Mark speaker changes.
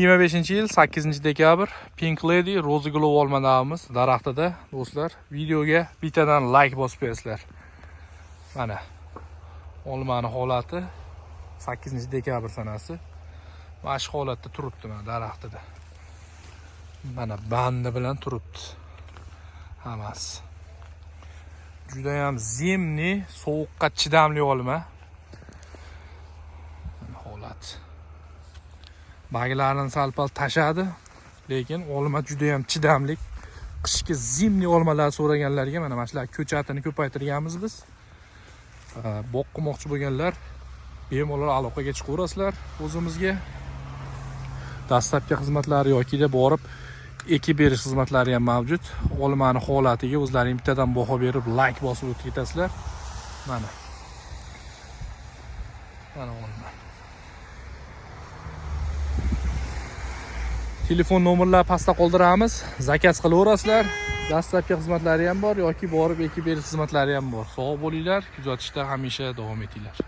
Speaker 1: 25 yil 8 dekabr, Pink Lady Rose Glow olmadamiz daraxtida. Do'stlar, videoga bittadan like bosib qo'yasizlar. Mana olmani holati, 8 dekabr sanasi. Mana shu holatda turibdi, mana daraxtida. Mana bandi bilan turibdi. Hammasi. Judayam зимний, sovuqqa chidamli olma. Mana holat. Barglarini sal-pal tashadi, lekin olma judayam chidamli. Qishki, зимний olmalar so'raganlarga mana shular ko'chatini ko'paytirganmiz biz. Boqqimoqchi bo'lganlar bemalol aloqaga chiqaverasizlar o'zimizga. Доставка xizmatlari yokida borib ekib berish xizmatlari ham mavjud. Olmani holatiga o'zlaring bittadan baho berib, like bosib o'tib ketasizlar. Mana. Mana olma. Telefon nomerlar pastda qoldiramiz. Заказ qilaverasizlar. Доставка xizmatlari ham bor yoki borib ekib berish xizmatlari ham bor. Sog' bo'linglar, kuzatishda hamisha davom etinglar.